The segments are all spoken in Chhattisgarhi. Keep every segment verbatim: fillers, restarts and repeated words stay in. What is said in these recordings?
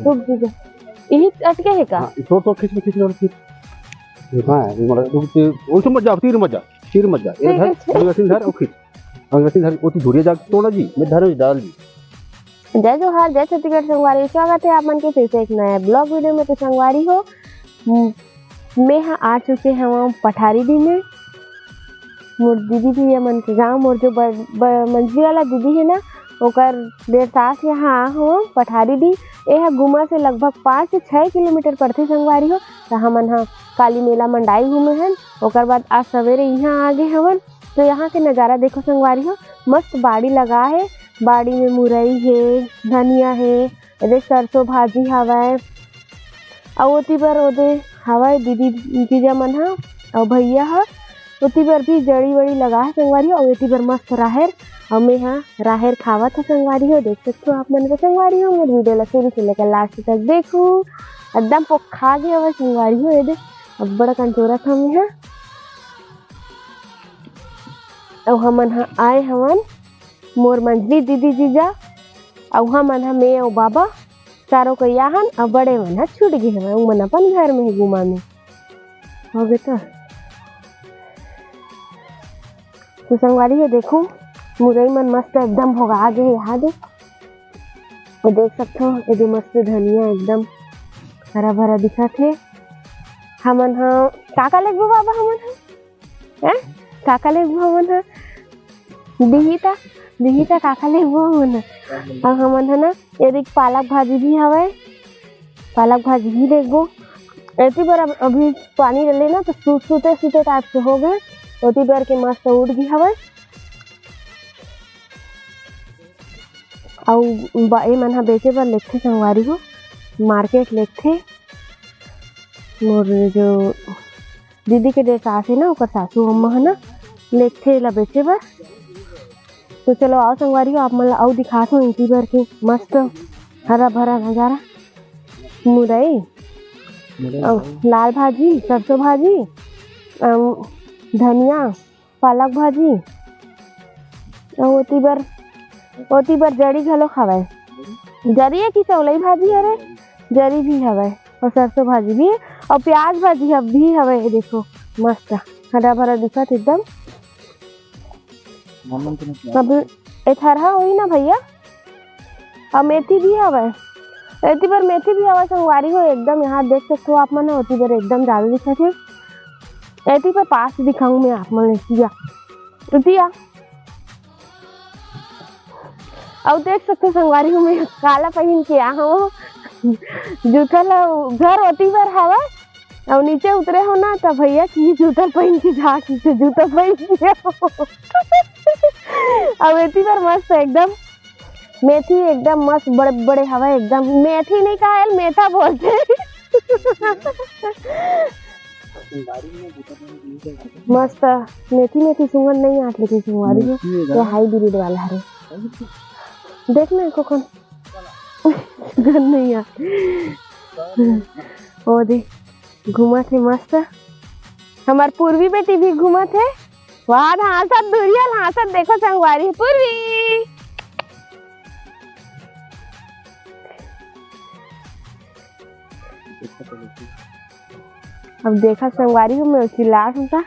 रुक जीजा, इही अटके हे का? हाँ, थोड़ा, थोड़ा खींच, खींच, खींच। हाँ, ये मतलब, रुक, ये, ओइसे मत जा, तीर मत जा, तीर मत जा। ये ठीक धर, है, ठीक। अंगरखी धर, और खींच। अंगरखी धर, वो तो धुरिया जाके तोड़ा जी, मैं धर में डाल जी। जय जोहार, जय छत्तीसगढ़ संगवारी, स्वागत है आप मन के फिर से एक नया vlog video में। तो संगवारी हो, म-, मैं हा आ चुके हवं पठारी डीह में। मोर दीदी भैया मन के गांव, मोर जो बड़, बड़ मंझली वाला दीदी है ना, ओकर डेढ़ सास यहाँ आ हवं पठारी डीह। ए हा गुमा से लगभग पाँच से छः किलोमीटर पड़थे संगवारी हो। तो हमन हा काली मेला मंडाई घूमे हन, ओकर बाद आज सवेरे यहाँ आ गे हवन। तो यहाँ के नज़ारा देखो संगवारी हो, मस्त बाड़ी लगा है। बाड़ी में मुरई हे, धनिया हे, एदे सरसों भाजी हवय, अउ ओती बर ओदे हवय दीदी जीजा मन ह, अउ भैया ह ओती बर भी जड़ी वड़ी लगा हे संगवारी हो। अउ एती बर मस्त राहेर, अउ मैं ह राहेर खावत ह संगवारी हो। देख सकथो आप मन के संगवारी हो, मोर video ला शुरू से लेकर last तक देखू। एकदम पोखा गे हवय संगवारी हो, एदे अब्बड़ अकन चोरत हवं मैं ह। अउ हमन ह आए हवन मोर मंझली दीदी जीजा, अउ हमन ह, मैं अउ बाबा, चारों कोई आहन, अउ बड़े मन ह छूट गे हवय, उमन अपन घर में हे गुमा में। हो गे तो। तो संगवारी हो देखो, मुरई मन मस्त एकदम भोगा गे हे, यहाँ दे। ये देख सकथो, ये दे मस्त धनिया एकदम हरा भरा दिखत हे। हमन ह, का का लेगबो बाबा हमन ह? हैं? का का लेगबो हमन ह? दिही ता, दिही ता का का लेगबो हमन ह? अउ हमन ह ना, एदे पालक भाजी भी हवय, पालक भाजी भी लेगबो। एती बर अब, अभी पानी डले ना, तो सू-, सूते सूते type से हो गे, ओती बर के मस्त उठ गे हवय। अउ ब-, ए मन ह बेचे बर लेगथे संगवारी हो, market लेगथे। मोर जो दीदी के डेढ़ सास हे ना, ओकर सासू अम्मा ह ना, लेगथे एला बेचे बर। तो चलो आओ संगवारी हो, आप मन ला अउ दिखात हूँ एती बर के मस्त हरा भरा नजारा। मुरई, मुरई। अउ लाल भाजी, सरसों भाजी, अउ धनिया, पालक भाजी, अउ ओती बर, ओती बर जड़ी घलो हवय। जड़ी ए कि चौलई भाजी हरे, जड़ी भी हवय, अउ सरसों भाजी भी, अउ प्याज भाजी ह-, भी हवय। ये देखो, मस्त हरा भरा दिखत एकदम। अब ए थरहा होही ना भैया, अउ मेथी भी हवय, एती बर मेथी भी हवय संगवारी हो। एकदम यहाँ देख सकथो आप मन ह, ओती बर एकदम जादा दिखत हे। एती बर पास दिखाऊं मैं आप मन ल, एती आ, एती आ। अउ देख सकथो संगवारी हो, मैं काला पहिन के आ हवं। जूता ला घर ओती बर हवय, अउ नीचे उतरे हो ना, त भैया की जूता पहिन के जा, की जूता पहिन के आओ। अउ एती बर मस्त एकदम मेथी एकदम मस्त बड़े बड़े हवय, एकदम मेथी नहीं कहा, एला मेथा बोलथे। मस्त मेथी मेथी सुंगंध नहीं आत, लेकिन संगवारी हो, मेथी एकदम ये hybrid वाला हरे। देख ना, कोकन सुंगंध नहीं आत। ओ दे, घूमत हे मस्त। हमार पूर्वी बेटी भी घूमत हे। वाह, हाँसत दुरिया ल हाँसत देखो संगवारी पूर्वी। अब देखा संगवारी हो, मैं चिल्लात हूँ का।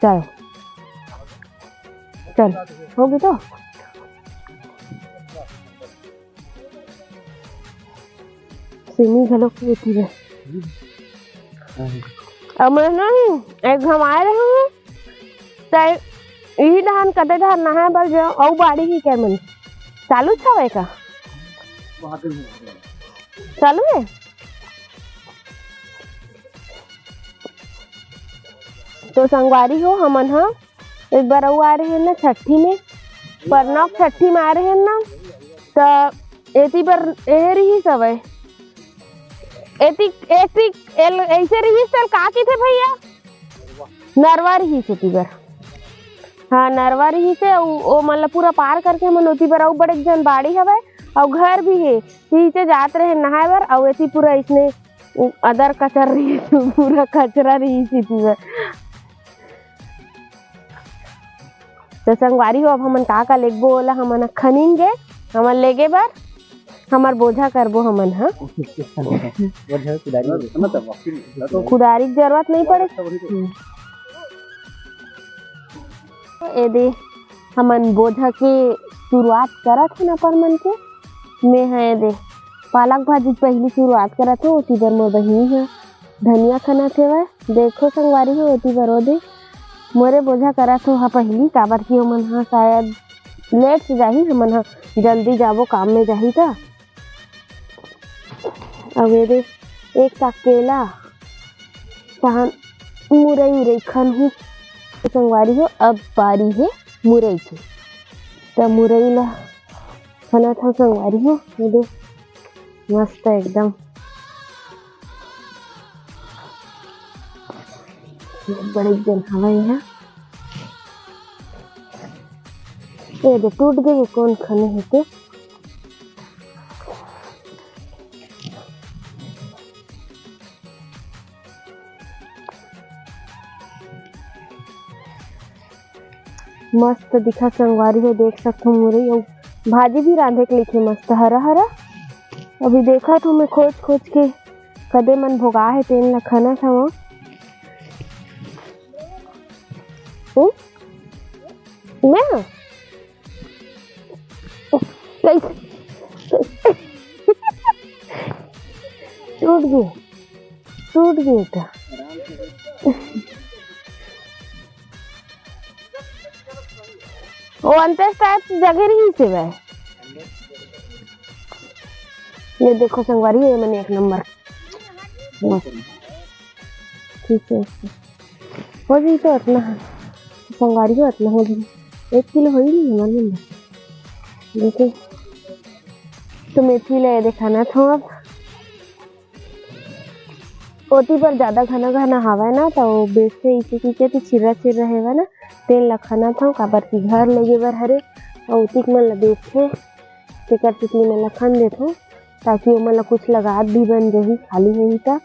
चल, चल, हो गई तो। सिमी घलो खेती में। अब मैं ना एक घमाए रहे हूँ, त इही धान कते धान नहाए बर जो अउ बाड़ी ही के मन चालू छवे का? चालू है। तो संगवारी हो, हमन ह एक बार अउ आ रहे हैं ना छट्ठी में, परनौक छट्ठी में आ रहे हैं ना, त एती बर एहे रिहिस हवय। एती, एती, एल-, ऐसे रिहिस त एला का कहिथे भैया? नरवा रिहिस एती बर। हाँ, नरवा रिहिस हे, अउ ओ मन ल पूरा पार करके हमन ओती बर अउ बड़े जन बाड़ी हवय, अउ घर भी हे। पीछे जात रहे नहाए बर, अउ एती पूरा इसने उ अदर कचर रही, पूरा कचरा रही थी पूरा। तो संगवारी हो, अब हमन का का लेगबो, ओला हमन ह खनिन गे, हमन लेगे बर। हमर बोझा करबो हमन ह। बोझा कुदारी। कुदारी के जरूरत नहीं पड़े। ए दे, हमन बोझा के शुरुआत करत हन अपन मन के। मैं ह ए दे, पालक भाजी के पहिली शुरुआत करत हूँ, ओती बर मोर बहिनी ह धनिया खनत हेवय। देखो संगवारी हो, ओती बर ओ दे, मोरे बोझा करत हो ह पहिली, काबर कि ओमन ह शायद लेट से जाही, हमन ह जल्दी जाबो काम में जाही त। अब ये दे, एक टा केला, तहन मुरई उरई खनहूँ। संगवारी हो, अब बारी हे मुरई के, त मुरई ला खनत हव संगवारी हो। ये दे, मस्त एकदम। बड़े जन हवय इहाँ। ये दे टूट गे, कोन खने हे ते। मस्त दिखत संगवारी हो, देख सकथो मुरई अउ भाजी भी रांधे के लिखे मस्त हरा हरा। अभी देखत हो मैं खोज खोज के कदे मन भोगा हे तेन ल खनत हवं। हम्म? मैं? कैसे? टूट गे, टूट गे त। वो अंतेस टाइप जगह रही से बे। ये देखो संगवारी, ये मने एक नंबर। बस। ठीक है, हो जाई तो अतना है। संगवारी हो अतना हो जाई। एक किलो होई नहीं हमारे नंबर। देखो। तो मेथी ले दिखाना था अब। ओती बर जादा घना घना हावय ना, त ओ बेचथे इसे कहिके, ते छिर्रा छिर्रा हेवय ना, तेन ल खनत हंव, काबर कि घर लेगे बर हरे, अउ ओतिक मन ल बेचथे, तेकर सेती मैं ल खन देथंव, ताकि ओमन ल कुछ लगात भी बन जही, खाली होही त।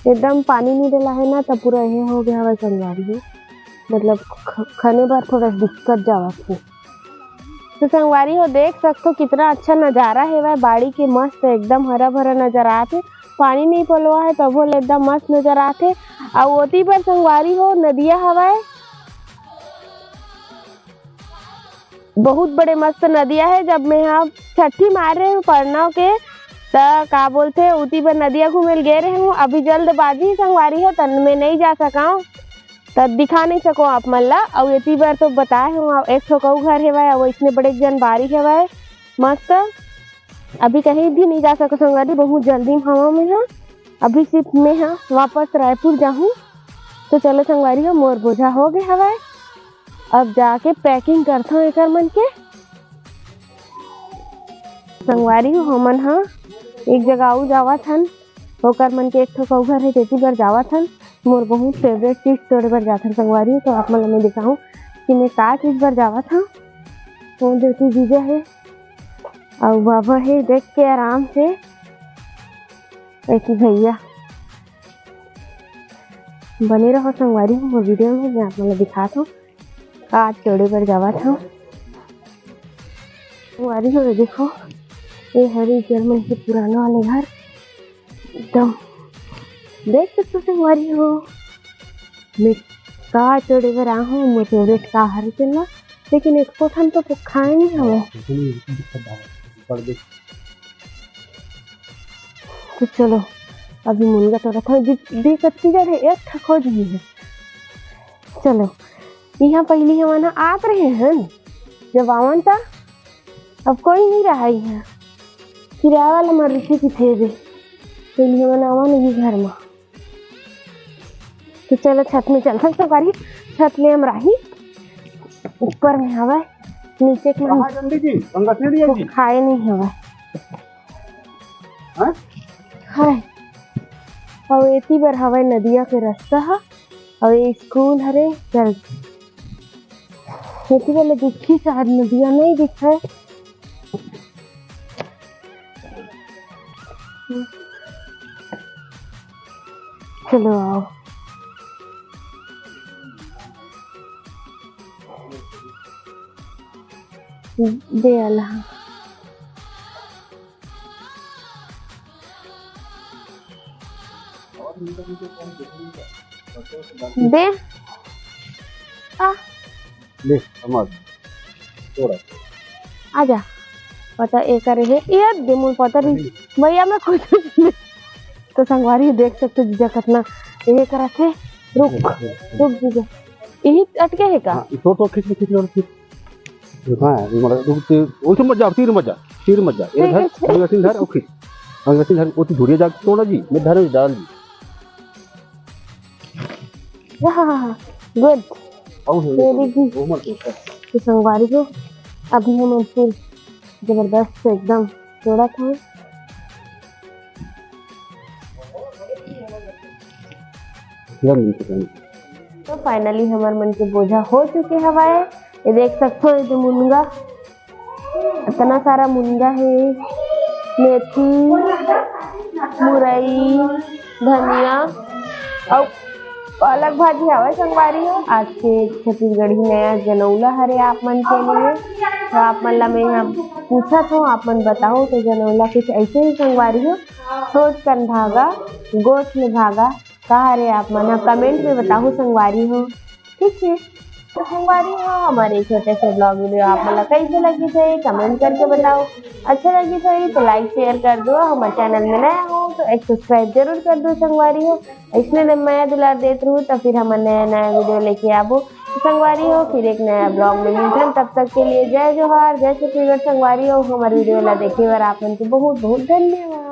एकदम पानी नहीं डला है ना, त पूरा ये हो गया हवय संगवारी हो, मतलब ख-, खने बर थोड़ा दिक्कत जावत हे। तो संगवारी हो, देख सकथो कितना अच्छा नजारा हेवय बाड़ी के, मस्त एकदम हरा भरा नजर आत हे। पानी नहीं पलोवा है तभो ले एकदम मस्त नजर आत हे। अउ ओती बर संगवारी हो नदिया हवय, बहुत बड़े मस्त नदिया हे। जब मैं हा छट्ठी मार रहे हूँ पढ़ना के, त का बोलथे ओती बर नदिया घूमे ल गे रहे हूँ। अभी जल्दबाजी संगवारी हो, त मैं नहीं जा सका हूँ। त दिखा नहीं सको आप मन ला। अउ एती बर तो बताए हूँ, एक ठो कऊ घर हेवय, अउ इतने बड़े जन बारी हेवय, मस्त। अभी कहीं भी नहीं जा सको संगवारी, बहुत जल्दी में हवा में हा। अभी सिर्फ मैं हा वापस रायपुर जाहूँ। तो चलो संगवारी हो, मोर बोझा हो गए हवय, अब जाके packing करथो एकर मन के। संगवारी हो, हमन हा एक जगह अउ जावत हन, ओकर मन के एक ठो कऊ घर हे, तेती बर जावत हन। मोर बहुत favourite चीज तोड़े बर जाथन संगवारी हो, तो आप मन ल मैं दिखाहूँ कि मैं का चीज बर जावत हव। वो देती जीजा हे अउ बाबा हे, देख के आराम से। ऐसी भैया बने रहो संगवारी हो मोर video में, मैं आप मन ल दिखात हव। आज तोड़े बर जावत हव। संगवारी हो, देखो, ये हरे जर्मन के पुराना वाले घर, एकदम देख सकते हो संगवारी हो। मैं का तोड़े बर आ हूँ, मोर favourite का हरे तेला, लेकिन एको ठन तो खाए नहीं हवय। तो चलो, अभी मुनगा तोड़त हव, दे कत्ती जड़ हे, एक ठक हो जाही हे। चलो, इहाँ पहिली हमन ह आत रहे हन, जब आवन त अब कोई नहीं रहा इहाँ, किराया वाला मन रहिथे किथे दे, पहिली हमन आवन ये घर म। तो चलो छत में चलथन संगवारी, छत में हम राही, ऊपर में हवय, नीचे के मन कहाँ जल्दी जी? पंकज नहीं दिया जी? खाए नहीं हवय। हाँ? हाय। अउ एती बर हवय नदिया के रास्ता ह, अउ ये स्कूल हरे, चल। एती बर ले दिखी शायद नदिया नहीं दिखे। चलो आओ। दे आला। दे। आ। ले, समझ। थोड़ा। आजा। पता ए करे हे। ये दे मोर पता रही। भैया, मैं कुछ नहीं। तो संगवारी देख सकते जीजा कतना ए करत हे। रुक, रुक जीजा। यही अटके हे का? हाँ, तो, तो खींच, खींच, खींच। हाँ, मतलब, रुक, ते, ओइसे मत जा, तीर मत जा, तीर मत जा। ये ठीक धर, है, ठीक। अंगसिन धर, ओ खींच। अंगसिन धर, ओ तू धुरिया जा, तोड़ा जी, मैं धर, डाल जी। हाँ, हाँ, हाँ, good। और है, very good। वो मत कर। तो संगवारी हो, अभी हम फूल जबरदस्त से एकदम तोड़ा था। तो finally हमर मन के बोझा हो चुके हवय। ये देख सकथो, ये जो मुनगा, इतना सारा मुनगा हे, मेथी, मुरई, धनिया अउ पालक भाजी हवय संगवारी हो। आज के छत्तीसगढ़ी नया जनौला हरे आप मन के लिए। तो आप मन ला मैं यहाँ पूछत हूँ, आप मन बताओ तो जनौला कुछ ऐसे ही संगवारी हो। सोच कन भागा, गोठ में भागा, का हरे आप मन ह comment में बताहू संगवारी हो। ठीक है, तो संगवारी हो, हमारे छोटे से vlog video आप मन ला कैसे लगी थे, comment करके बताओ। अच्छा लगी थे तो like share कर दो, हमारे channel में नया हो तो एक subscribe जरूर कर दो संगवारी हो। इसने जब मया दुलार देत रहू तो फिर हम नया नया video लेके आबो। तो संगवारी हो, फिर एक नया vlog में मिलथन, तब तक के लिए जय जोहार, जय छत्तीसगढ़। संगवारी हो, हमारे video ला देखे बर आप मन के बहुत बहुत धन्यवाद।